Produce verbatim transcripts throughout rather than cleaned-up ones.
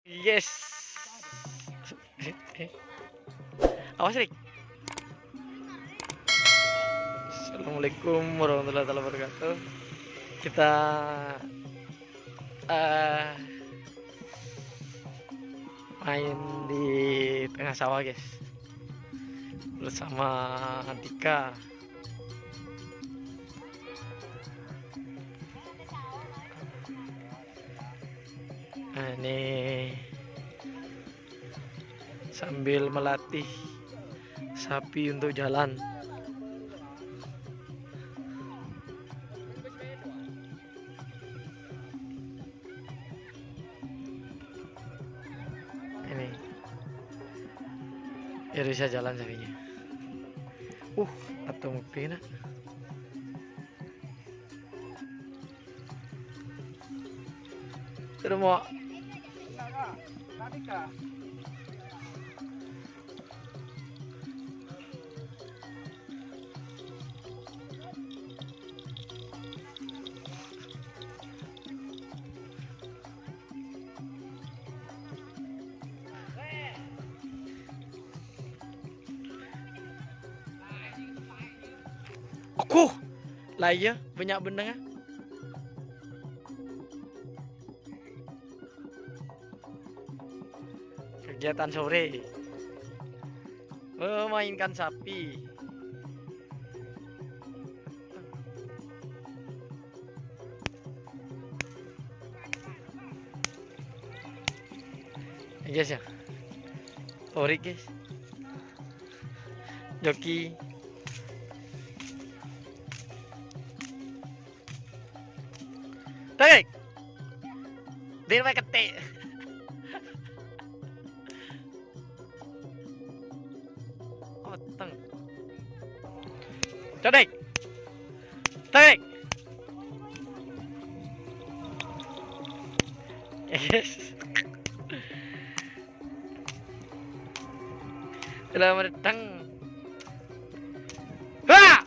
Yes. Awas, Rik. Assalamualaikum warahmatullahi taala wabarakatuh. Kita, eh, main di tengah sawah, guys. Bersama Andika. Nah, ini sambil melatih sapi untuk jalan. Ini. Ya, bisa jalan sapinya. Uh, atau ngopi, nak. Terus mau. Oguh, lah iya, bânnya' bennengnga. Kegiatan sore. Memainkan sapi. Guys, ya. Orik, guys. Joki. Tarik. Dir, wae ketik. Oteng. Codek. Codek. Yes. Selamat datang. Ha!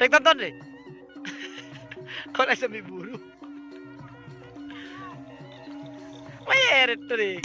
Rek, tonton, Rek. Kok rasa mi buru? Weh, Rek, tuh, Rek.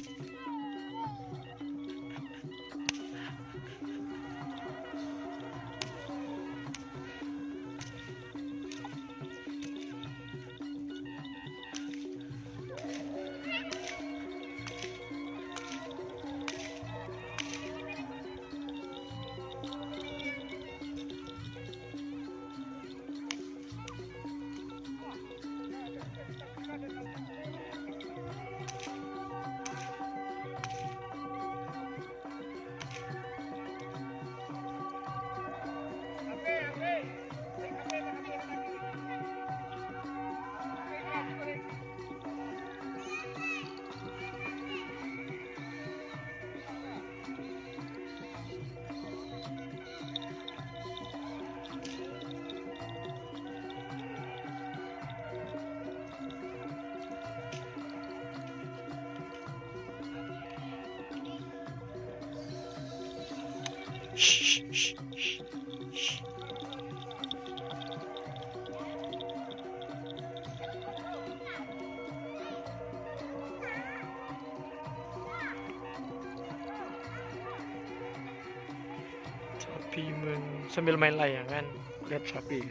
Sapi men-, sambil main layangan, lihat sapi.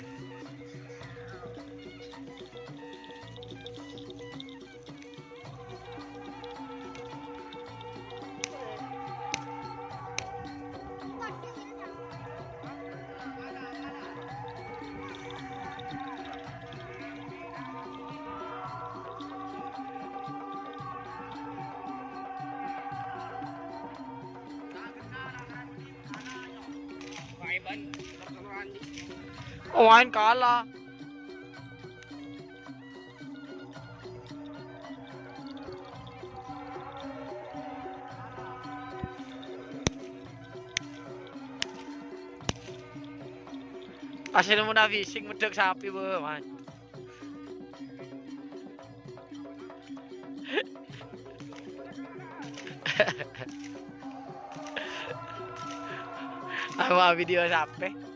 Oh, main kalah. Asli mon abising medhek sapi, bâh, Mas. Apa video sapi?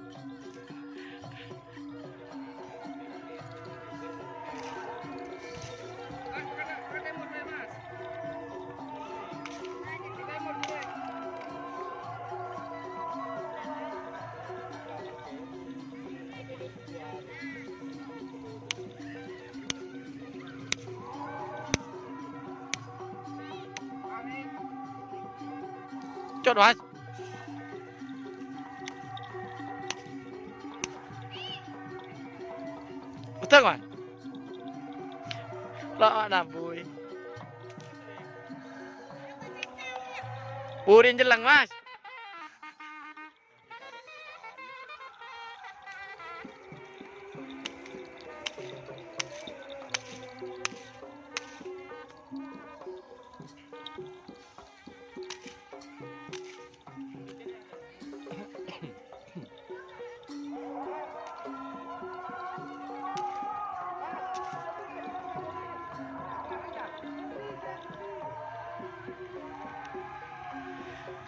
Cot, Mas. Utang, Mas. Lah, nambui. Purin jeleng, Mas.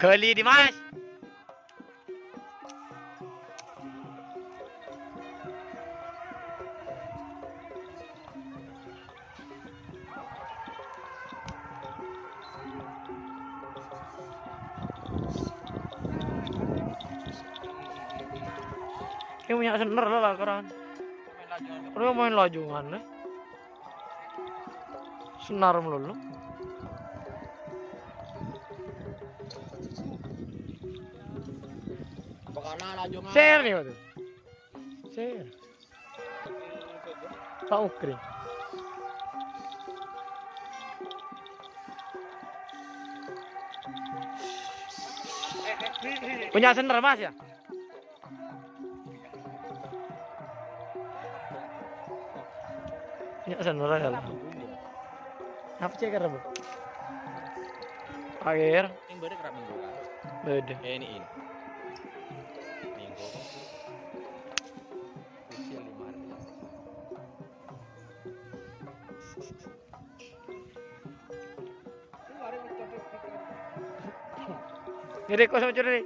Ghâli, Dimas. Ini punya sender lah, lah, keren. Udah main lajungan, eh. Senar melulu. Pokoknya lajungan. Share nih, Batu. Share. Pak Ukri. Punya sender, Mas, ya? Ya, sender, ya. Apa cek, Bu? Akhir. Yang baru kerap minggu, kan? Beda. Eh, ini, ini. Minggu. Usia lima hari. Ini kosong curi.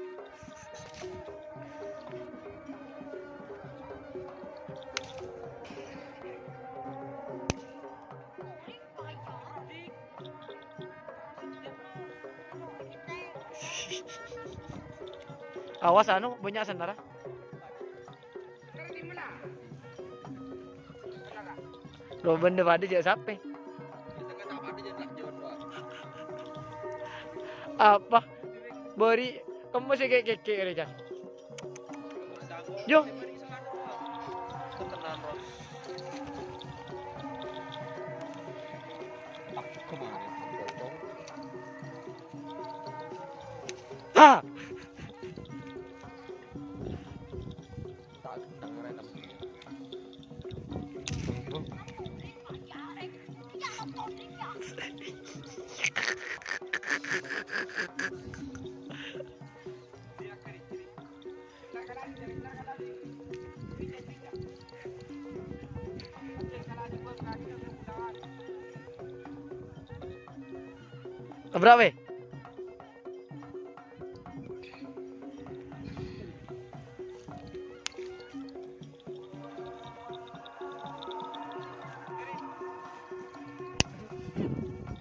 Awas, anu, banyak sendara. Lo bende pada jek sape? Apa? Beri kamu sih kayak keke aja. Yo. Ha! Berapa?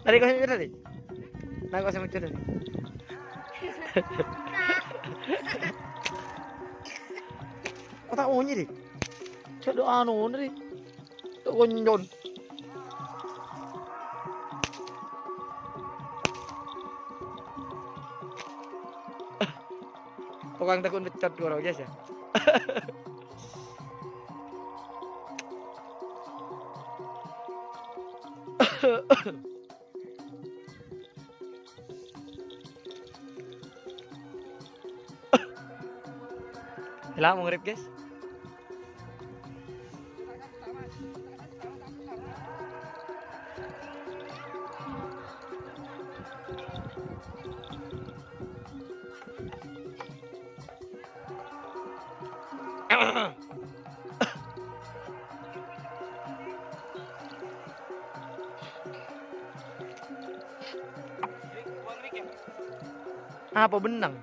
Tadi kau sini tadi? Nah, kau sini tadi. Kau tak bunyi deh. Cek doa anu deh. Tok konjon. Tukang tekun pecat gua, guys, ya. Lah, mau ngerip, guys. Apa benneng?